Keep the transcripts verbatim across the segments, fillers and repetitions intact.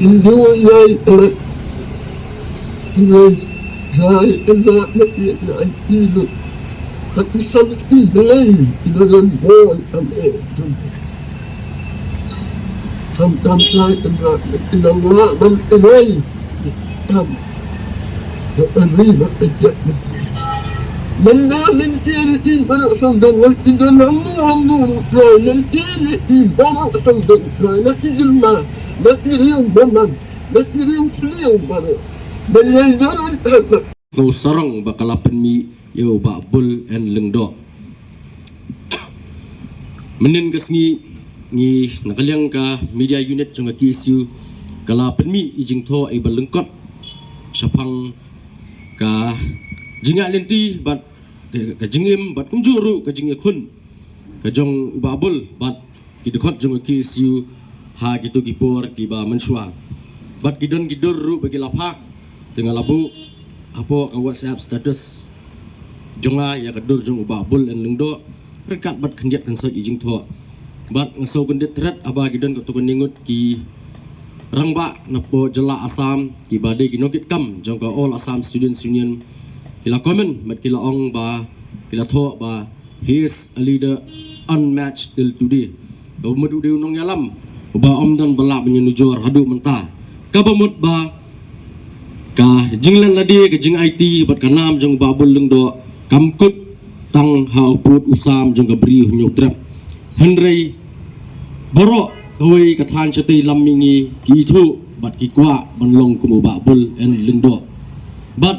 Indo yai ele. Indo yai ele na i na i indo. Tapi sama i belai indo dan boy am e. Sam tam kai indo indo la dan indo. Tam. Menang menteri di baru sendal, tidak lalu lalu. Menteri di baru sendal, tidak izin ma, menteri yang memang, menteri yang seliu baru. Menang jalan hebat. Ko sarong ba ka la pynmih ïa u Bah Bull N Lyngdoh. Mynnin ka sngi ngi na ka liang ka media unit jong ka K S U ka la pynmih i jingthoh i ba lyngkot shaphang ka jingïaid lynti bad ka jingim bad kumjuh ruh ka jingïakhun ka jong u Bah Bull bad ki dkhot jong ka K S U ha kito ki por ki ba mynshuwa. Bad ki don ki dur ruh ba ki la phah te nga la buh hapoh ka WhatsApp status jong nga ïa ka dur jong u Bah Bull N Lyngdoh ryngkat bad khyndiat khynsoit i jingthoh. Bad nga sngewkyndit thret haba ki don kato ka ngut ki rangbah napoh jylla Assam ki ba dei ki nongkitkam jong ka All Assam Students Union ki la comment bad ki la ong ba ki la thoh ba he is a leader unmatched till today. Ka mut u dei u nongïalam uba ym don ba lah ban ïanujor haduh mynta. Kaba mut ba ka jinglen lade ka jingaiti bad ka nam jong u Bah Bull Lyngdoh kam kut tang ha u pud u sam jong ka Bri u Hynñiewtrep. Hynrei baroh kawei ka thaiñ shatei lam mihngi ki ithuh bad ki kwah ban long kum u Bah Bull N Lyngdoh. Bad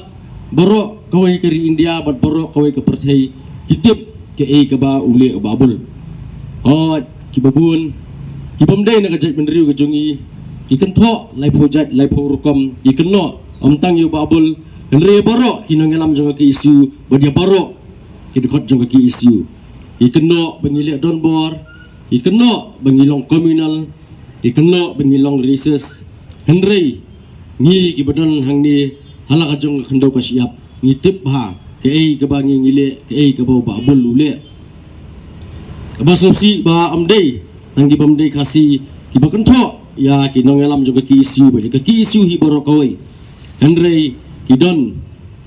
baroh kawei ka ri India bad baroh kawei ka pyrthei ki tip kaei kaba u leh u Bah Bull. Hooid, kiba bun ki bym dei na ka jaitbynriew ka jong ngi ki kynthoh laiphew jait laiphew rukom, ki kynnoh ym tang ïa u Bah Bull hynrei ïa baroh ki nongïalam jong ka K S U bad ïa baroh ki dkhot jong ka K S U. Ki kynnoh ba ngi leh donbor, ki kynnoh ba ngi long communal, ki kynnoh ba ngi long racist. Hynrei ngi kiba don hangne ha la ka jong ka khyndew ka shyiap ngi tip bha kaei kaba ngi ngi leh, kaei kaba u Bah Bull u leh. Kaba sngewsih ba ym dei tang ki bym dei Khasi kiba kynthoh ïa ki nongïalam jong ka K S U bad ka K S U hi baroh kawei. Hynrei ki don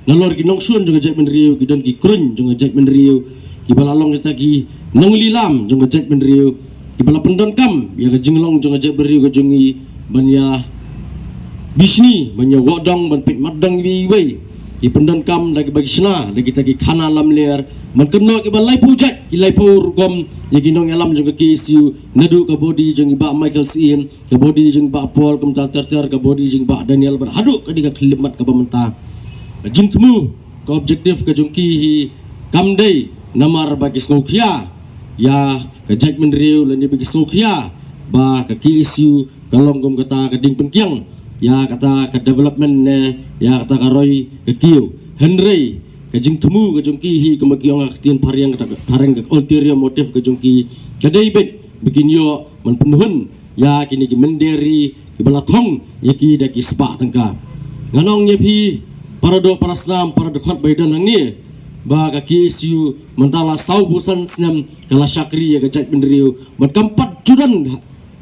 nalor ki nongshun jong ka jaitbynriew, ki don ki kruiñ jong ka jaitbynriew kiba la long kita ki nonglilam jong ka jaitbynriew kiba la pyndonkam ïa ka jinglong jong ka jaitbynriew ka jong ngi ban ïa bishni, ban ïa wad dong, ban peit mat dong iwei iwei. Ki pyndonkam da kiba ki shna da kita ki khana lamler ban kynnoh kiba laiphew jait ki laiphew rukom ïa ki nongïalam jong ka K S U, naduh ka body jong i Bah Michael Syiem, ka body jong i Bah Paul, kumta ter ter ka body jong i Bah Daniel bad haduh ka dei ka khyllipmat kaba mynta. Ka jingthmu, ka objective ka jong ki hi kam dei namar ba ki sngewkhia ïa ka jaitbynriew lane ba ki sngewkhia ba ka K S U ka long kum kata ka dieng pyngkiang ïa kata ka development ne ïa kata ka roi ka kiew. Hynrei ka jingthmu ka jong ki hi, kumba ki ong ha ka ktien phareng, ka phareng ka ulterior motive ka jong ki, ka dei beit ba kin ïoh ban pynhun ïa kine ki mynder ri kiba la thong ïa ki da ki spah tyngka. Ngan ong ïa phi, para doh para snam, para dkhot ba ïadon hangne, ba ka K S U mynta la saw phew san snem ka la shakri ïa ka jaitbynriew, bad kam pat ju don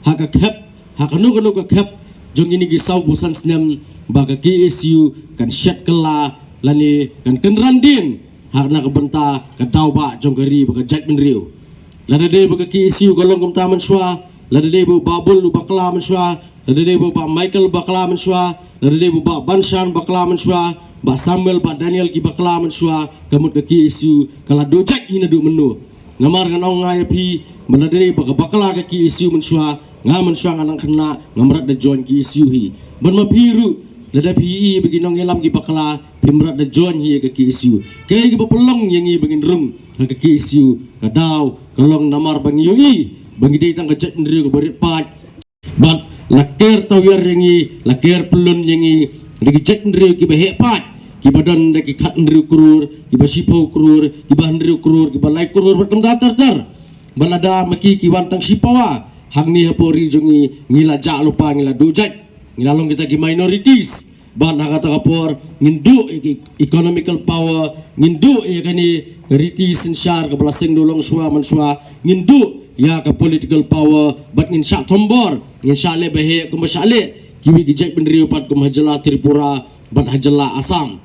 ha ka khep, ha kano kano ka khep jong kine ki saw phew san snem ba ka K S U kan shet kylla lane kan kynran dien ha na ka bynta ka daw ba jong ka ri bad ka jaitbynriew. Lada dei ba ka K S U ka long kumta mynshuwa, lada dei ba u Bah Bull u bakla mynshuwa, lada dei ba u Bah Michael u bakla mynshuwa, lada dei ba u Bah Banshan u bakla mynshuwa, Bah Samuel, Bah Daniel ki bakla mynshuwa, ka mut ka K S U ka la duh jait hi naduh mynno. Namar ngan ong nga ïa phi, ba lada dei ba ka bakla ka K S U mynshuwa, nga mynshuwa nga nang khynnah, ngam rat da join K S U hi. Bad ma phi ruh, lada phi ïohi ba ki nongïalam ki bakla, phim rat da join hi ïa ka K S U. Kaei kaba pynlong ïa ngi ba ngin rung ha ka K S U? Ka daw ka long namar ba ngi ïohi ba ngi dei tang ka jaitbynriew kaba rit paid. Bad la ker tawiar ïa ngi, la ker pyllun ïa ngi da ki jaitbynriew kiba heh paid, kiba don da ki khathynriew klur, kiba shiphew klur, kiba hynriew klur, kiba lai klur, bad kumta ter ter. Bad lada ma ki ki wan tang shi pawa hangne hapoh ri jong ngi, ngi la jah lypa, ngi la duh jait, ngi la long kita ki minorities. Bad ha kata ka por ngin duh ïa ki economical power, ngin duh ïa kane ka riti synshar kaba la seng duh longshuwa manshuwa, ngin duh ïa ka political power, bad ngin shah thombor, ngin shah leh baheh kumba shah leh kiwei ki jaitbynriew pat kum ha jylla Tripura bad ha jylla Assam.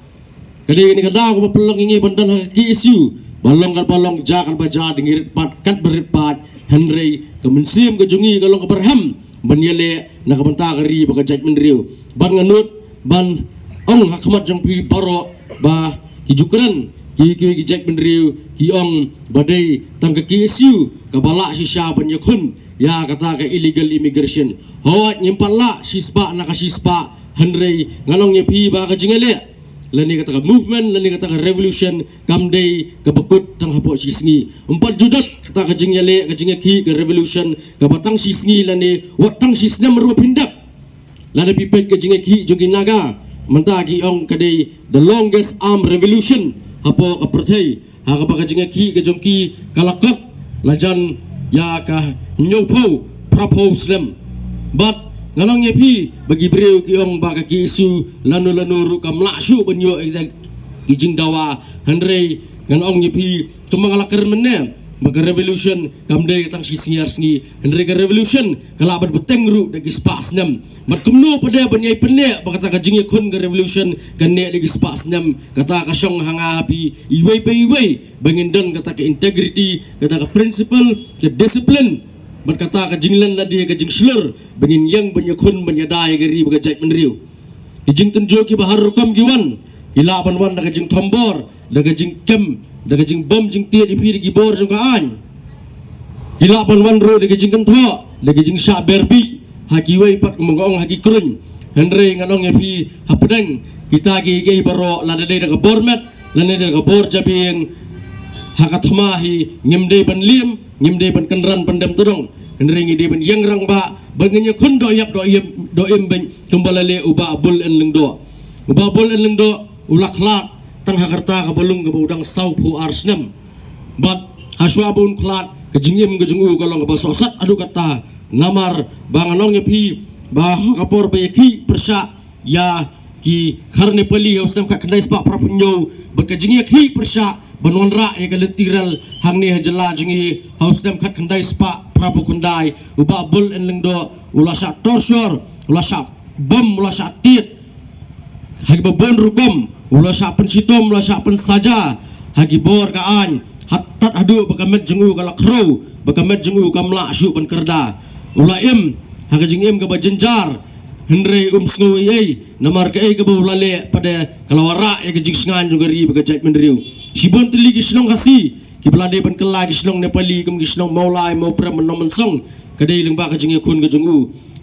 Ka dei kane ka daw kaba pynlong ïa ngi ban don ha ka K S U, ba long katba long, jia katba jia, da ngi rit pat katba rit pat, hynrei ka mynsiem ka jong ngi ka long kaba rhem ban ïaleh na ka bynta ka ri bad ka jaitbynriew. Bad nga nud ban ong ha khmat jong phi baroh ba ki ju kren ki, ki, ki jaitbynriew ki ong ba dei tang ka K S U kaba lah shisha ban ïakhun ïa kata ka illegal immigration. Hooid, ngim pat lah shispah na ka shispah, hynrei ngan ong ïa phi ba ka jingïaleh lane kata ka movement lane kata ka revolution kam dei kaba kut tang hapoh shi sngi. Ym pat ju don kata ka jingïaleh, ka jingïakhih, ka revolution kaba tang shi sngi lane wat tang shi snem ruh phin dep. Lada phi peit ka jingïakhih jong ki Naga, mynta ki ong ka dei the longest armed revolution hapoh ka pyrthei, ha kaba ka jingïakhih ka jong ki ka la kot la jan ïa ka hynñiewphew phraphew snem. Bad ngan ong ïa phi ba ki briew ki ong ba ka K S U lano lano ruh kam lah shuh ban ïoh ïa ki jingdawa, hynrei ngan ong ïa phi kumba nga la kren mynne ba ka revolution kam dei tang shi sngi ar sngi, hynrei ka revolution ka lah ban bteng ruh da ki spah snem. Bad kumno pat de ban ïai pynneh ba kata ka jingïakhun ka revolution kan neh da ki spah snem? Kata ka shong ha nga ha phi iwei pa iwei ba ngin don kata ka integrity, kata ka principle, ka discipline, bad kata ka jinglen lade, ka jingshlur ba ngin ïeng ban ïakhun ban ïada ïa ka ri bad ka jaitbynriew. Ki jingtynjuh kiba har rukom ki wan, ki lah ban wan da ka jingthombor, da ka jingkem, da ka jingbym jingtied ïa phi da ki bor jong ka aiñ. Ki lah ban wan ruh da ka jingkynthoh, da ka jingshah berbih ha kiwei pat, kumba nga ong, ha ki kruiñ. Hynrei ngan ong ïa phi hapdeng kita kiei kiei baroh, lada dei da ka bor met lane da ka bor jabieng, ha ka thma hi ngim dei ban liem, ngim dei ban kynran pyndem tdong, hynrei ngi dei ban ïeng rangbah bad ngin ïakhun doh ïap doh im, doh im beit kumba la leh u Bah Bull N Lyngdoh. U Bah Bull N Lyngdoh u la khlad tang ha ka rta kaba lung kaba u dang sawphew ar snem. Bad ha shuwa ba un khlad, ka jingim ka jong u ka long kaba sohsat haduh katta, namar ba ngan ong ïa phi ba ha ka por ba ïakhih pyrshah ïa ki Khar Nepali ha u snem khatkhyndai spah phraphew hynñiew bad ka jingïakhih pyrshah ban wanrah ïa ka lynti rel hangne ha jylla jong ngi ha u snem khatkhyndai spah phraphew khyndai, u Bah Bull N Lyngdoh u la shah torture, u la shah bom, u la shah tied ha kiba bun rukom, u la shah pynshitom, u la shah pynsaja ha ki bor ka aiñ, haduh tad haduh ba ka met jong u ka la khrew, ba ka met jong u kam lah shuh ban kyrda. U la im ha ka jingim kaba jynjar, hynrei um sngew ei ei, namar kaei kaba u la leh pat de ka la wanrah ïa ka jingshngaiñ jong ka ri bad ka jaitbynriew. Shibun tylli ki shnong Khasi kiba la dei ban kylla ki shnong Nepali kum ki shnong Mawlai, Mawprem, Nongmynsong, ka dei lyngba ka jingïakhun ka jong u.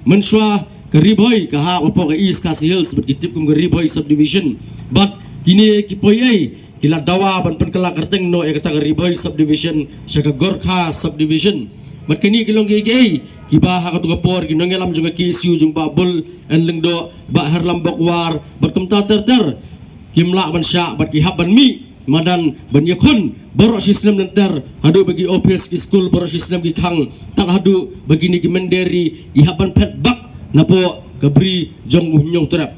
Mynshuwa ka Ri Bhoi ka hap hapoh ka East Khasi Hills bad ki tip kum ka Ri Bhoi Subdivision. Bad kine ki poi ei ki la dawa ban pynkylla kyrteng noh ïa kata ka Ri Bhoi Subdivision sha ka Gorkha Subdivision. Bad kine ki long kiei kiei kiba ha kato ka por ki nongïalam jong ka K S U, jong Bah Bull N Lyngdoh, Bah Herlambok War bad kumta ter ter, Kim lah ban shah bad ki hap ban mih madan ban ïakhun baroh shi snem lynter, haduh ba ki office, ki skul baroh shi snem ki khang, tad haduh ba kine ki mynder ri ki hap ban phet bak napoh ka bri jong u Hynñiewtrep.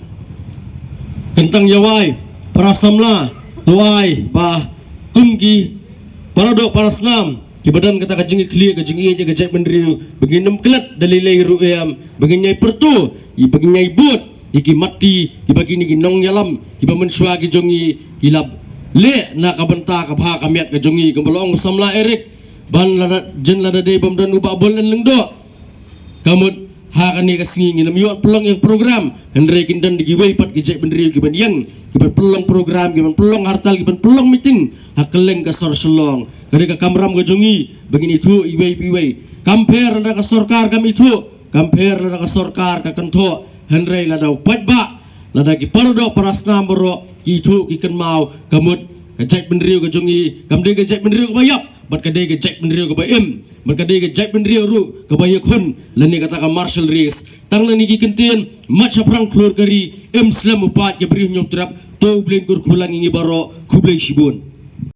Kyntang ïa wai para samla, to ai ba kum ki para doh para snam kiba don kata ka jingïakhlieh, ka jingïeit ïa ka jaitbynriew, ba ngin ym klet da lei lei ruh em, ba ngin ïai pyrto, ba ngin ïai bud ïa ki matti kiba kine ki nongïalam kiba mynshuwa ki jong ngi ki la leh na ka bynta ka bha ka miat ka jong ngi. Kumba la ong u samla Eric, ban lada, jin lada dei bym don u Bah Bull Lyngdoh, ka mut ha kane ka sngi ngin ym ïoh pynlong ïa ka program, hynrei kin don da kiwei pat ki jaitbynriew kiban ïeng, kiban pynlong program, kiban pynlong hartal, kiban pynlong meeting ha kylleng ka sor Shillong. Ka dei ka kamram ka jong ngi ba ngin ithuh iwei pa iwei. Kam pher lada ka sorkar kam ithuh, kam pher lada ka sorkar ka kynthoh, hynrei lada u paidbah, lada ki para doh para snam baroh ki ithuh ki kynmaw, ka mut ka jaitbynriew ka jong ngi kam dei ka jaitbynriew kaba ïap, bad ka dei ka jaitbynriew kaba im, bad ka dei ka jaitbynriew ruh kaba ïakhun lane kata ka martial race. Tang lane ki kyntien, mat shaphrang khlur ka ri, im slem u paid ka bri Hynñiewtrep. To U Blei un kyrkhu lang ïa ngi baroh. Khublei shibun.